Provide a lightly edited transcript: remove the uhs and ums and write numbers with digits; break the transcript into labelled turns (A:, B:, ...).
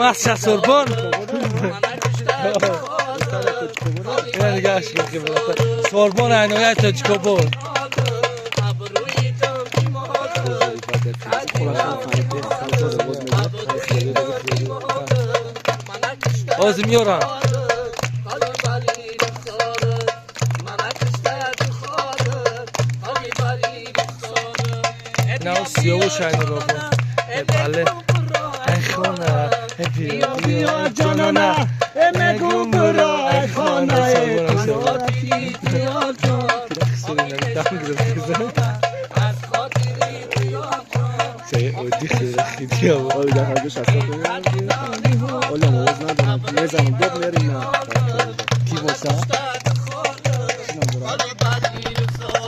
A: Маша Сорбон. Ина нигоҳаш кун ки Сорбон айнояи Тоҷикобод. Ҳозир меёрам. Ина сиёвуш айноробод. Бале. Ай хона, биё биё ҷонона, мегум буро ай хона.
B: Мезанам, дод мерим на. Ки боша?